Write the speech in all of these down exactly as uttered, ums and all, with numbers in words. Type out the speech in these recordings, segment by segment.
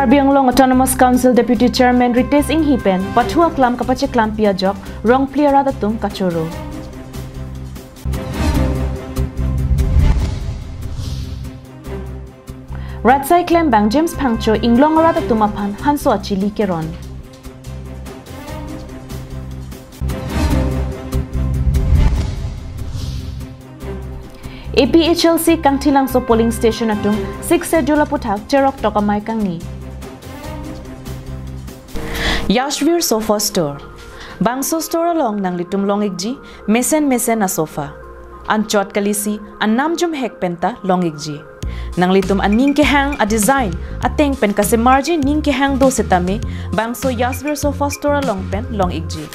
Karbi Anglong Autonomous Council Deputy Chairman Ritesh Enghi pen pathu aklam kapacheklampi ajok Rongphli arat atum kachoro. Rat asai klembang James Phangcho inglong arat atum aphan hanso achili keron. A P H L C Kangthilangso polling station atum sixth schedule aputhak cheroktok amei kangni. Yashvir Sofa Store. Bangso store along nanglitum long-ikji mesen mesen asofa. Anchot kalisi anam jumhek penta long-ikji. Nanglitum aning kehang, adesign, ateng pen kasemarji ning kehang do setame bangso Yashvir Sofa Store along pen long-ikji.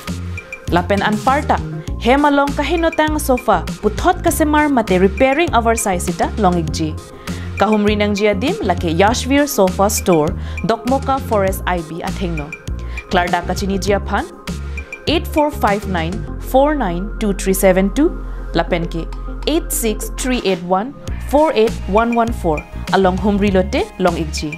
Lapen anparta hem along kahenotang sofa puthot kasemar mate repairing avarsai sita long-ikji. Kahumri nangji adim lake Yashvir Sofa Store, Dokmoka Forest I B athengno. Klardak kachiniji aphan eight four five nine four nine two three seven two lapen ke eight six three eight one four eight one one four along humri lote long-ikji.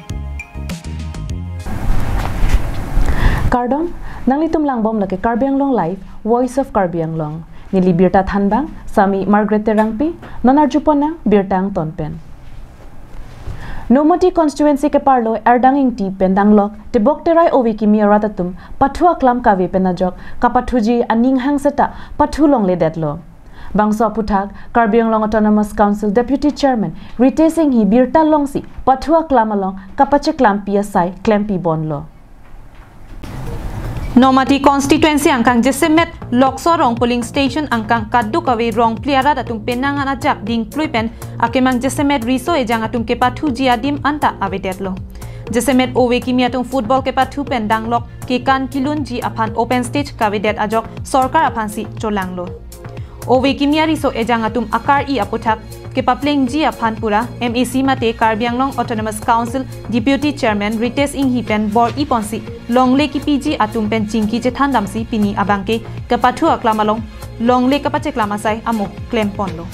Kardom, nanglitum langbom lake Karbi Anglong Live, Voice of Karbi Anglong. Neli birta thanbang, sami Margaret Terangpi, non arjuponang birta angton pen. Nomati constituency keparlo Erdang Ingti pen danglok Tebok Terai ove kimi arat atum pathu aklam kave pen ajok kapathuji aning hang seta pathu longledetlo. Bangso aputhak Karbi Anglong Autonomous Council Deputy Chairman Ritesh Enghi birta longsi pathu aklam along kapacheklampi asai klempi bonlo. Nomati constituency angkang jasemet Loksarong polling station angkang kadokave Rongphli arat atum penang an ajak dingplui pen akemang jasemet riso ejang atum kepathuji adim anta avedetlo. Jasemet ove kimi atum football kepathu pen danglok kekan kelunji aphan open stage kavedet ajok sorkar aphansi cholanglo. Ove kimi ariso ejang atum akar-i aputhak kepaplengji aphan pura M A C mate Karbi Anglong Autonomous Council Deputy Chairman Ritesh Enghi pen bor-i ponsi longle kipiji atum pen chingki chethan damsi pini abangke kepathu aklam along longle kapacheklam asai amo klemponlo.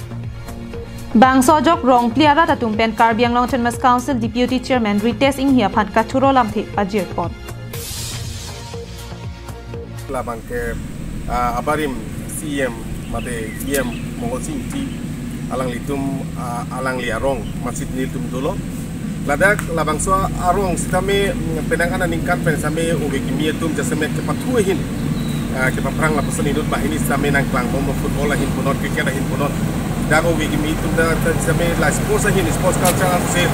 Bangso ajok Rongphli arat atum pen Karbi Anglong Autonomous Council Deputy Chairman Ritesh Enghi aphan kachoro lamthe pajirpon. Labangke, ah, abarim C E M mate E M Mongol Sing Ingti alanglitum, ah, alangli arong masjid nelitum dolo. Ladak labangso arong sitame, mm, penang an aningkan pen sitame ove kimi atum jasemet kepathu ahin, ah, kepaphrang lapuson inut banghini sitame nangklangbom football ahin punot, cricket ahin punot. Dak ove kimi atum dak, dak sitame la sports ahin, sports culture ansi,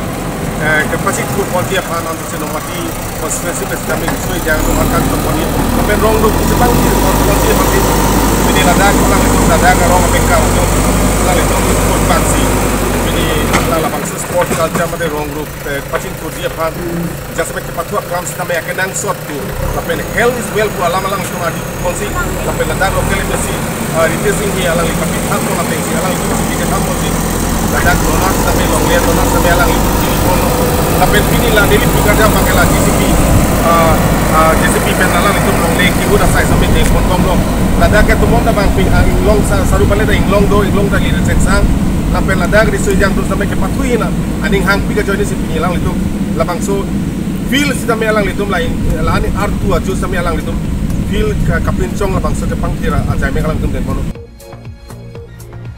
eh, kepachingthurponji aphan ansi Nomati constituency pen sitame riso ejang atum angkang tongpon-i. Lapen rong do kisi bang si tongpon-i bang si. Pini ladak alanglitum ladak arong apengkang atum alanglitum ikut bangsi. Pini la labangso sports culture mate rong group, eh, pachingthurji aphan jasemet kepathu aklam sitame akenangsot tu. Lapen health is wealth pu alam alanglitum arjuponsi. Lapen ladak local M A C, ah, Ritesh Enghi alangli kapithan pon atengsi alanglitum si pikethan ponsi. Ladak donor sitame longle donor sitame alangli pipon. Lapen pini la neli pikethan abangke la J C B, ah, ah, J C B pen alanglitum longle kihut asai sitame dengpon bomlo. Ladak ke tumon ta bang ping, ah, inglong sa, saru bale ta inglong do, inglong ta lire sengsang. Lapen ladak riso ejang atum sitame kepathu ahin aning hangpi kajoine si pini alanglitum labangso field sitame alanglitum lain, la-an artu ajo sitame alanglitum field ka, kapinchong labangso kepangthir ajai mek alanglitum dengponlo.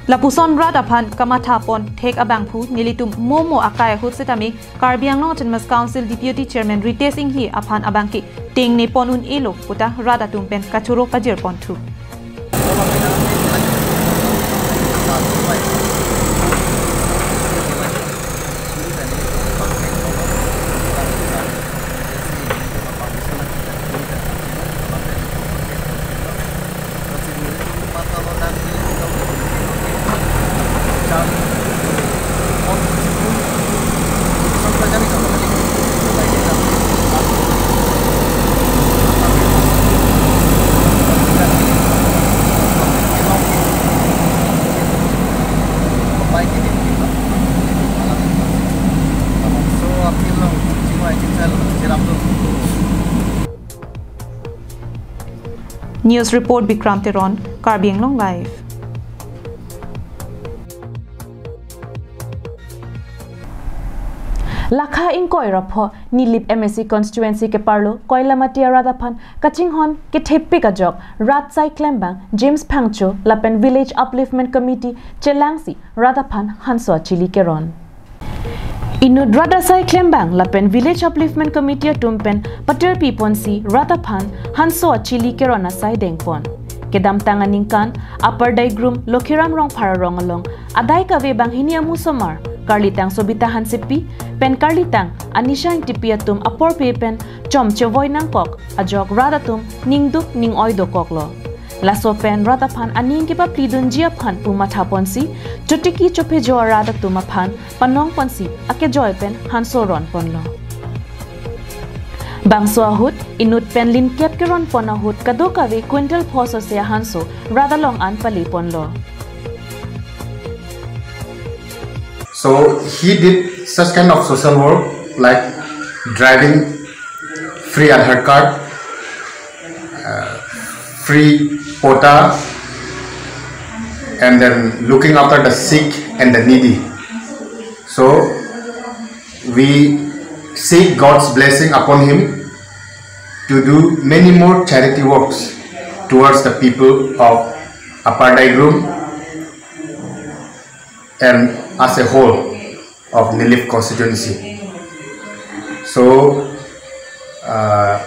Lapuson rat aphan kamathapon thek abangphu nelitum momo akai ahut sitame Karbi Anglong Autonomous Council Deputy Chairman Ritesh Enghi aphan abangke tengnepon un-elo puta rat atum pen kachoro pajirponthu. News report, Bikram Teron, Karbi Anglong Live. Lakha ingkoi ra pho Nilip M A C constituency keparlo Koilamati arat aphan kachinghon kethepik ajok rat asai klembang James Phangcho lapen Village Upliftment Committee chelangsi rat aphan hanso achili keron. Inut rat asai klembang lapen Village Upliftment Committee atum pen patirpi ponsi rat aphan hanso achili keron asai dengpon. Kedamtang aningkan Upper Daigrum Lokhiram Rongphar arong along adai kave banghini amu osomar karlitang Sobita Hansepi pen karlitang Anisha Ingtipi atum aporpe pen chom chevoi nangkok ajok rat atum ningduk ning-oi dokoklo. Laso pen rat aphan aning kepaplidunji aphan pu matha ponsi chotiki chophejo arat atum aphan panong ponsi akejoi pen hanso ron ponlo. Bangso ahut inut pen linkep keron pon ahut kadokave quintal pho sose ahanso rat along an pale ponlo. So he did such kind of social work like driving free Aadhaar card, uh, free patta, and then looking after the sick and the needy. So we seek God's blessing upon him to do many more charity works towards the people of Upper Daigrum and as a whole of Nilip constituency. So, uh,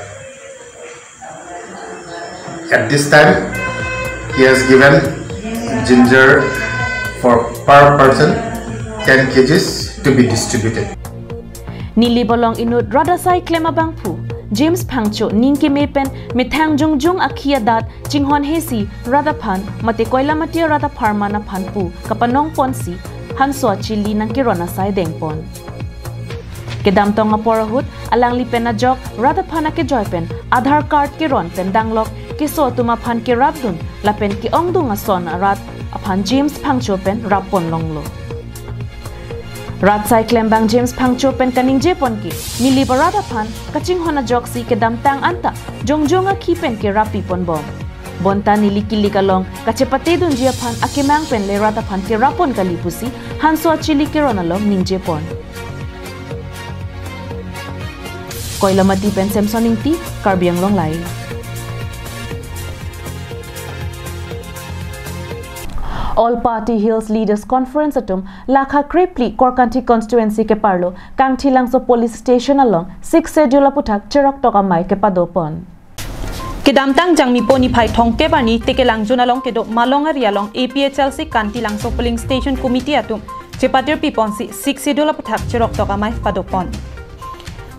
at this time, he has given ginger for per person ten kgs to be distributed. Nilip along inut rat asai klem abangphu James Phangcho ning keme pen methang jongjong akhi adat chinghon hesi rat aphan mate Koilamati arat apharman aphan pu kapanong ponsi hanso achili nangkeron asai dengpon. Kedamtang apor ahut alangli pen ajok rat aphan akejoi pen Aadhaar card keron pen danglok keso atum aphan kerapdun lapen ke-ongdung ason arat aphan James Phangcho pen rappon longlo. Rat asai klembang James Phangcho pen kaningje ponke Nilip arat aphan kachinghon ajoksi kedamtang anta jongjong akhi pen kerappi ponbom. Bonta neli kilik along kachepatedunji aphan akemang pen le rat aphan kerap pon kali pusi hanso achili keron along ningje pon. Koilamati pen Samson Ingti, Karbi Anglong Live. All Party Hills Leaders Conference atum lakha krephli Korkanthi constituency keparlo Kangthilangso police station along Sixth Schedule aputhak cheroktok amei kepado pon. Kedamtang Jangmipo niphai thomkep arni Tekelangjun along kedo Malong ari along A P H L C Kangthilangso polling station committee atum chepatirpi ponsi Sixth Schedule aputhak cheroktok amei pado pon.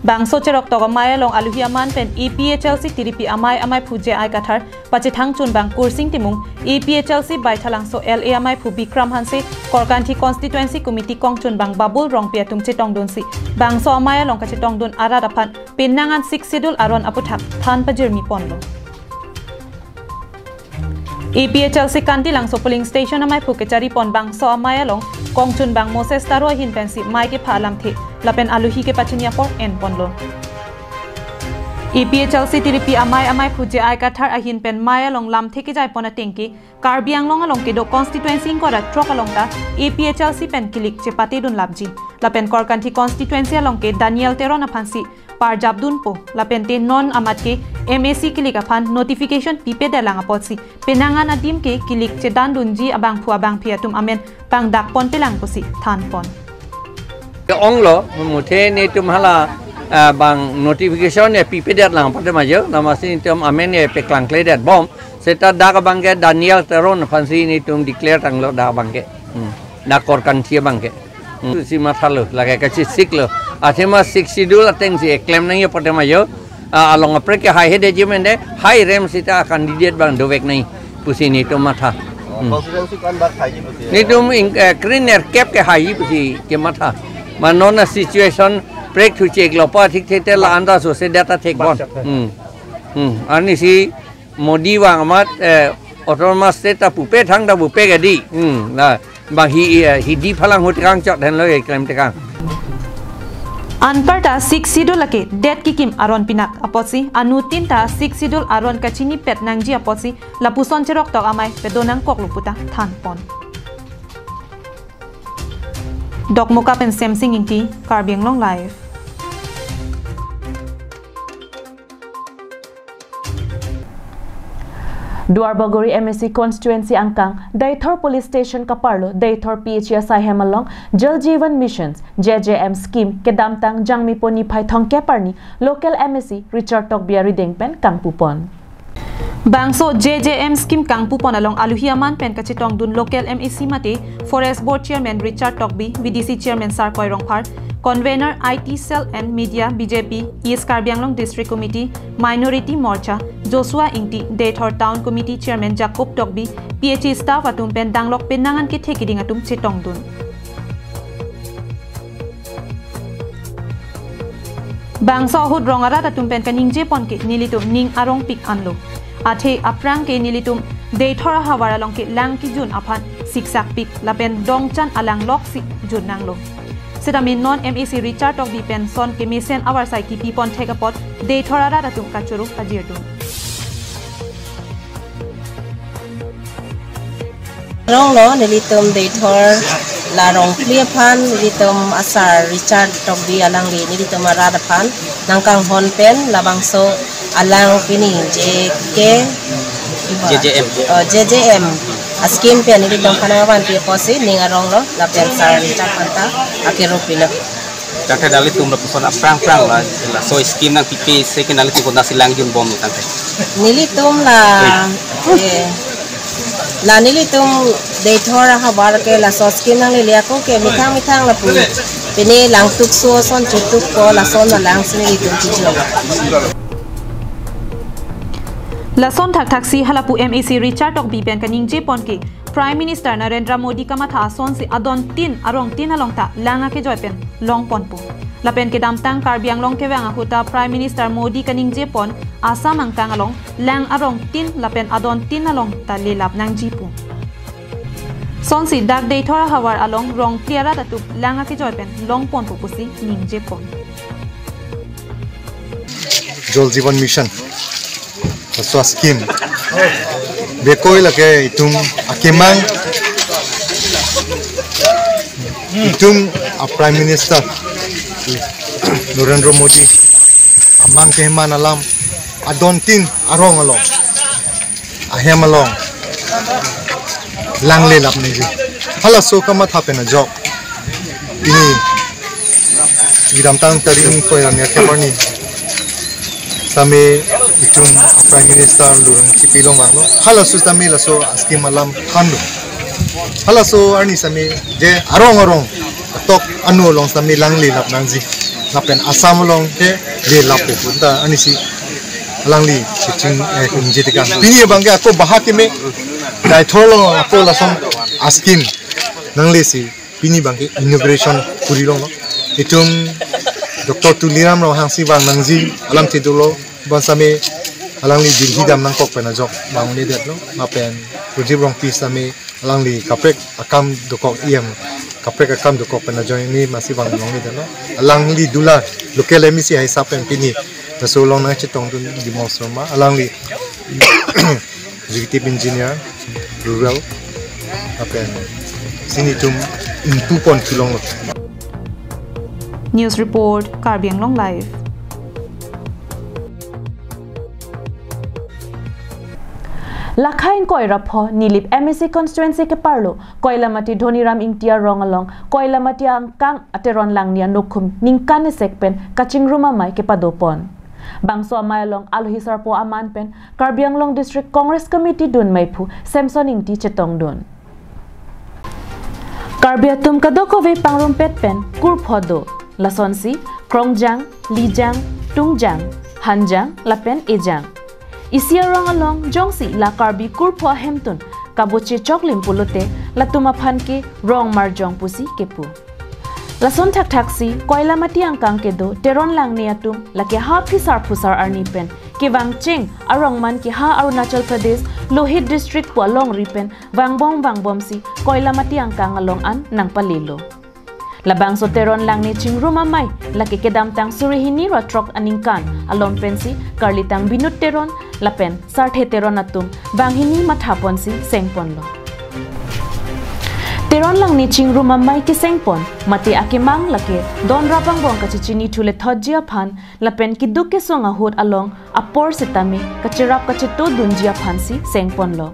Bangso cheroktok amei along aluhi aman pen A P H L C tiripi amei, amaiphu J I Kathar, pachethang chunbang Kursing Timung, A P H L C Baithalangso L A amaiphu Bikram Hanse, Korkanthi constituency committee kongchunbang Babul Rongpi atum chetongdunsi bangso amei along kachetongdun arat aphan penang an Sixth Schedule aron aputhak than pajirmi ponlo. A P H L C Kangthilangso polling station amaiphu kechari pon bangso amei along kongchunbang Moses Taro ahin pensi mei kepha alamthe lapen aluhi kepachini apor en ponlo. A P H L C tiripi amei, amaiphu J I Kathar ahin pen mei along lamthe kejai pon atengke Karbi Anglong along kedo constituency ingkoi ra throk along ta A P H L C pen kilik chepatedun lapji. Lapen Korkanthi constituency along ke Daniel Teron aphansi parjapdunpo, lapente non amat ke M A C kilik aphan notification pipedet lang apotsi penang an adim ke kilik chedandunji abangphu abangphi atum amen pangdak ponpe lang pusi than pon. Onglo, muthe netum hala, ah, bang notification ya pipedet lang pade majo, namasi netum amen ya peklang kledet bom. Seta dak abangke Daniel Teron aphansi netum declare tanglo dak abangke. Hmm. Dak Korkanthi abangke. Hmm. Si mathalo, lake kachisiklo. Athema Sixth Schedule atengsi eklem nangji pade majo. Ah, along aprek ke hai hede ji mende, hai rem sita candidate bang dovek nangji pusi netum matha. Hmm. Constituency ko-anbak haiji pusi. Netum ing, eh, krenerkep ke haiji pusi kematha. Ma non a-situation prek thuchek lopa thik thete la anta sose data thek bon. Hmm. Hmm. Arnisi Modi vang amat, eh, autonomous state ta pupe thangta pupe kedi. Hmm. La bang hi, eh, hidi phalang ahut kangchot henlo eklem tekang. Anparta Sixth Schedule lake det kikim aron pinak apotsi anuttin ta Sixth Schedule aron kachinipet nangji apotsi lapuson cheroktok amei pedo nangkoklo puta than pon. Dokmoka pen Semsing Ingti, Karbi Anglong Live. Duarbagori M A C constituency angkang Deithor Police Station kaparlo Deithor P H E asaihem along Jal Jeevan Mission, J J M scheme kedamtang Jangmipo niphai thomkep arni local M A C Richard Tokbi arideng pen kangpupon. Bangso J J M scheme kangpupon along aluhi aman pen kachetongdun local M A C mate Forest Board Chairman Richard Tokbi, V D C Chairman Sarkoi Rongphar, Convener I T Cell and Media B J P, East Karbi Anglong District Committee, Minority Morcha, Joshua Ingti, Deithor Town Committee Chairman Jacob Tokbi, P H E staff atum pen danglok penang an kethe kiding atum chetongdun. Bangso ahut rong arat atum pen kaningjepon ke nelitum ning arongpik anlo. Athe aphrang ke nelitum Deithor ahavar along ke lang kijun aphan siksakpik lapen dongchan alang loksi junnanglo. Sitame non M A C Richard Tokbi pen son kemesen avarsai kipipon thek apot Deithor arat atum kachoro pajirdun. Ronglo nelitum Deithor la rongphli aphan nelitum asar Richard Tokbi alangli nelitum arat aphan nangkanghon pen labangso alang pini J K J J M. Oh, J J M. A scheme pen nelitum aphan nangvanpi apotsi ning aronglo lapen sar Richard aphanta akero pilo. Tangte nanglitum lapuson aphrang aphrang la, laso scheme nangpipe si ke nanglitum konatsi lang junbom tangte. Nelitum la, eh, la nelitum Deithor ahavar ke laso scheme nanglele ako ke methang methang lapu. Pini langtuk so ason chutuk ko lason alang si nelitum kijun. Lason thakthaksi halapu M A C Richard Tokbi pen kaningjepon ke Prime Minister Narendra Modi kamatha asonsi adontin arongtin along ta lang akejoi pen longponpo. Lapen kedamtang Karbi Anglong kevang ahut ta Prime Minister Modi kaningjepon Assam angkang along lang arongtin lapen adontin along ta lelap nangjipo. Sonsi dak Deithor ahavar along rongphli arat atum lang akejoi pen longponpo pusi ningjepon. Jal Jeevan Mission. Laso scheme. Bekoi lake itum akemang. Itum a Prime Minister Narendra Modi amang keman alam adontin arong along, ahem along lang lelap nangji. Halaso kamatha pen ajok. Pini kedamtang tarik ingkoi ra nerkep arni sitame itum Prime Minister lurang chipi longvanglo. Halaso sitame laso a scheme alam thanlo. Halaso arni sitame je arong arong atok anu along sitame lang lelap nangji. Lapen Assam along ke lelappo pu ta arnisi alangli chiching, eh, ningje tekang. Pini abang ke ako bahak keme Deithor along ako lason a scheme nanglesi pini abang ke inauguration kuri longlo. Itum Doctor Tuliram Ronghang si vang nangji alamthe dolo, bonsitame alangli Delhi dam nangkok pen ajok vang un-edetlo. Lapen Rajib Rongpi sitame alangli kaprek akam dokok, E M kaprek akam dokok pen ajoine masi vang un-edetlo. Alangli dola local M A C hai sap pen pini laso along nangchetongdun Dimol Sharma, alangli Executive Engineer, Rural, lapen si nelitum ingpupon kelonglo. News report, Karbi Anglong Live. Lakha ingkoi ra pho Nilip M A C constituency keparlo Koilamati Dhoniram Ingti arong along Koilamati angkang a Teron Langni anokhum ningkan isek pen kachingrum amei kepadopon. Bangso amei along aluhi sarpo aman pen Karbi Anglong District Congress Committee dun meiphu Samson Ingti chetongdun. Karbi atum kadokave pangrumpet pen kurpho do. Lasonsi Krongjang, Lijang, Tungjang, Hanjang lapen Ejang. Isi arong along jongsi la Karbi kurpho ahemtun kaboche choklim pulote latum aphan ke rong marjong pusi kepu. Lason thakthaksi Koilamati angkang kedo Teron Langni atum lake ha phisar phusar arni pen kevangcheng arong man ke ha Arunachal Pradesh Lohit District pu alongri pen vangbom vangbomsi Koilamati angkang along an nangpalelo. Labangso Teron Langni chingrum amei lake kedamtang suri hini ra throk aningkan along pensi karlitang Binut Teron lapen Sarthe Teron atum banghini mathaponsi sengponlo. Teron Langne chingrum amei kesengpon, mate akemang lake donrap angbong kachechinithu lethotji aphan, lapen keduk kesung ahut along apor setame kacherap kachetodunji aphansi sengponlo.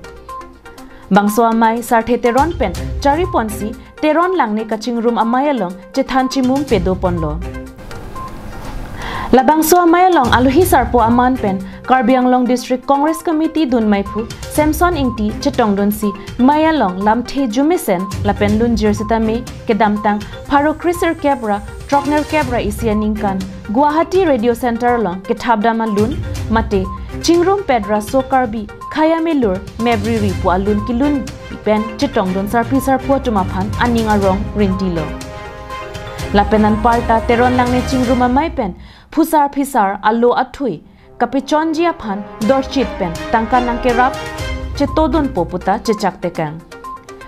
Bangso amei Sarthe Teron pen chariponsi Teron Langne kachingrum amei along chethan chimum pedoponlo. Labangso amei along alohi sarpo aman pen Karbi Anglong District Congress Committee dunmeiphu Samson Ingti chetongdunsi mei along lamthe jumesen lapen lunjir setame kedamtang pharo kresirkep ra throknerkep ra isi aningkan Guwahati Radio Center along kethapdam alun mate chingrum pedra so Karbi khei amelur mebriri pu alun kelun pen chetongdun sarpi sarpo atum aphan aning arong rintilo. Lapen anparta Teron Langne chingrum amei pen phusar phisar alo athui kapechonji aphan dorchit pen tangka nangkerap chetodunpo puta chechak tekang.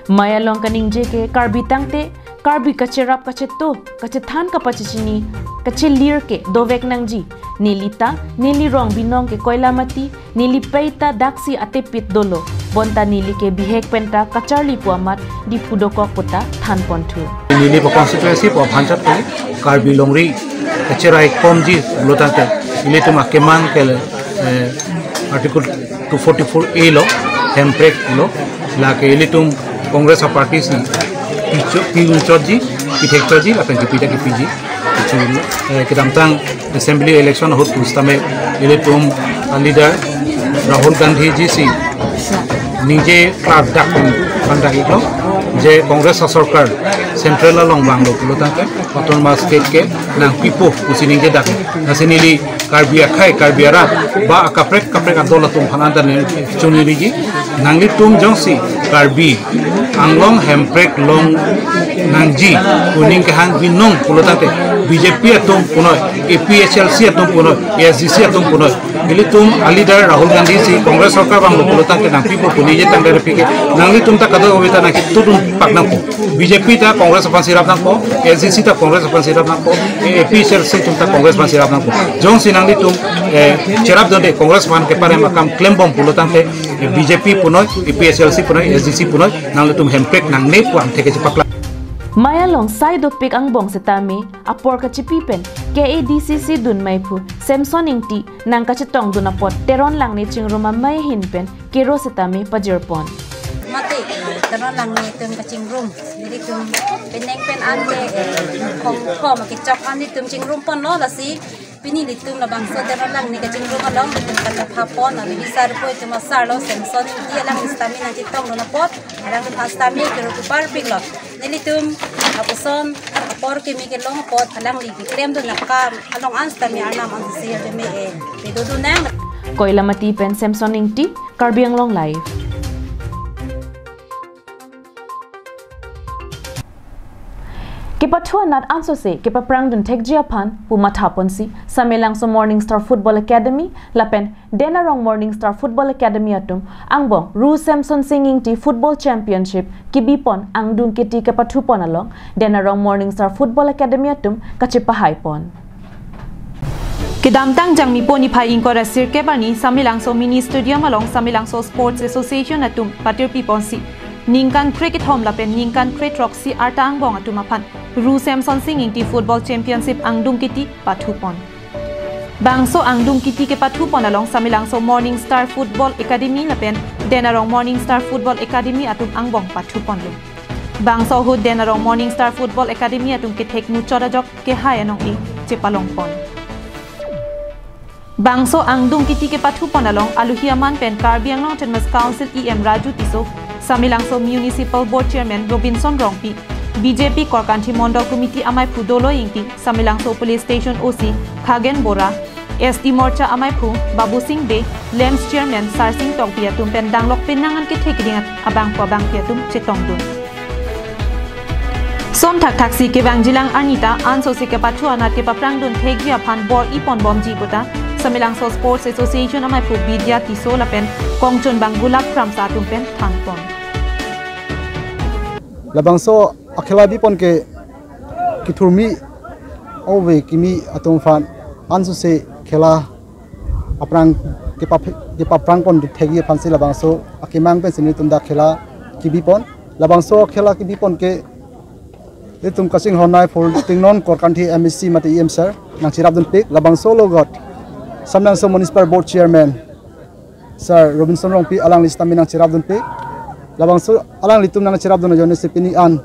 Mei along kaningje ke Karbi tangte Karbi kacherap kacheto kachethan kapachechini kachelir ke dovek nangji. Neli ta neli rong binong ke Koilamati, neli pei ta daksi atepit dolo. Bonta neli ke bihek penta kacharli pu amat Diphu dokok puta thanponthu. Neli pu constituency pu aphan chat pu Karbi longri kacherai komji lo tangte ilitum akemang ke, eh, Article two forty-four A lo, hemprek lo, lake ilitum Congress party si picho, piun chotji, pithek chotji, lapen kipida kipiji. Pichu, eh, kedamtang assembly election ahut pu setame ilitum a leader Rahul Gandhi ji si ningje klardak pangdak iklo je Congress asorkar central along vanglo pulo tangte autonomous state ke nangpipo pusi ningjedak. Lasi neli Karbi akhei, Karbi arat, ba akaprek kaprek adol atum aphan anta ne chuniriji. Nanglitum jongsi Karbi Anglong hemprek long nangji pu ning kehang binong pulo tangte B J P atum punoi, A P H L C atum punoi, A S D C atum punoi. Ilitum a leader Rahul Gandhi si Congress sorkar vanglo pulo tangte nangpipo pu ningje tangte pike. Nanglitum ta kadokave ta nangketodun pak nangpo. B J P ta Congress aphan sirap nangpo, A S D C ta Congress aphan sirap nangpo, A P H L C atum ta Congress aphan sirap nangpo. Jongsi nanglitum, eh, cherapdunde Congress aphan keparem akam klembom pulo tangte, eh, B J P punoi, A P H L C punoi, A S D C punoi, nanglitum hemprek nangne pu angthek kechepaklang. Mei along sai dopik angbong setame apor kachipi pen K A D C C dunmeiphu Samson Ingti nangkachetongdun apot Teron Langne chingrum amei ahin pen kero setame pajirpon. Mate, Teron Langne atum kachingrum. Nelitum penang pen ante, eh, khong khom kechok an nelitum chingrumponlo lasi. Pini nelitum labangso Teron Langne kachingrum along nelitum kachepapon, alohi sarpo atum asarlo Samson Ingti alang setame nangchetongdun apot, alang setame kero kepar piklo. Nelitum apuson apor kimi kelong apot alangli keklemdun akam along an setame arnam an sesir jeme, eh, pedodun nang. Koilamati pen Samson Ingti, Karbi Anglong Live. Kepathu anat ansose kepaprangdun thekji aphan pu mathaponsi Samelangso Morning Star Football Academy lapen Denarong Morning Star Football Academy atum angbong Ru Samson Sing Ingti Football Championship kibipon angdung kiti kepathupon along Denarong Morning Star Football Academy atum kachepahaipon. Kedamtang Jangmipo niphai ingkoi ra sirkep arni Samelangso Mini Stadium along Samelangso Sports Association atum patirpiponsi ningkan krekethom lapen ningkan kretroksi arta angbong atum aphan Ru Samson Sing Ingti Football Championship angdung kiti pathupon. Bangso angdung kiti kepathupon along Samelangso Morning Star Football Academy lapen Denarong Morning Star Football Academy atum angbong pathuponlo. Bangso ahut Denarong Morning Star Football Academy atum kethek muchot ajok kehai anong-e chepalongpon. Bangso angdung kiti kepathupon along alohi aman pen Karbi Anglong Autonomous Council E M Raju Tisso, Samelangso Municipal Board Chairman Robinson Rongpi, B J P Korkanthi Mondol Committee ameiphu Doloi Ingti, Samelangso Police Station O C Khagen Bora, S T Morcha ameiphu Babu Sing Bey, LAMPS Chairman Sarsing Tokbi atum pen danglok penang an kethe keding abangphu abangpi atum chetongdun. Son thakthaksi kevangjilang arni ta ansose kepathu anat kepaprangdun thekji aphan bor-iponbomji puta Samelangso Sports Association ameiphu Bidya Tisso lapen kongchunbang Gulab Kramsa atum pen thanpon. Labangso akhela bipon ke kethurmi ove kimi atum aphan ansose khela aprang kepap-, kepaprangpon thekji aphansi labangso akemang pensi nelitum dak khela kibipon. Labangso khela kebipon ke itum kachinghon nai Phultingnon Korkanthi M A C mate E M sir nangcherapdunpik, labangso alogot Samnangso Municipal Board Chairman Sir Robinson Rongpi alangli sitame nangcherapdunpik. Labangso alanglitum nangcherapdun ajoine si pini an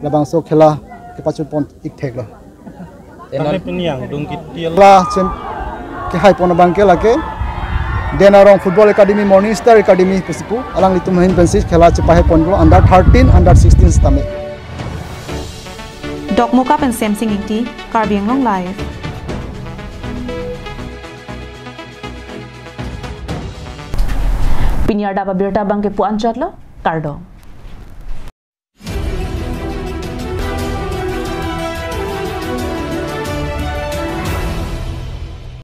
labangso khela kepachunpon ik theklo. Tenang. Pini angdeng kiti la chem kehaipon abang ke lake Den Arong Football Academy, Morning Star Academy pusi pu alanglitum ahin pensi khela chepahaiponlo, under thirteen, under sixteen sitame. Dokmoka pen Semsing Ingti, Karbi Anglong Live. Pini adap abirta abang ke pu-an chotlo, kardom.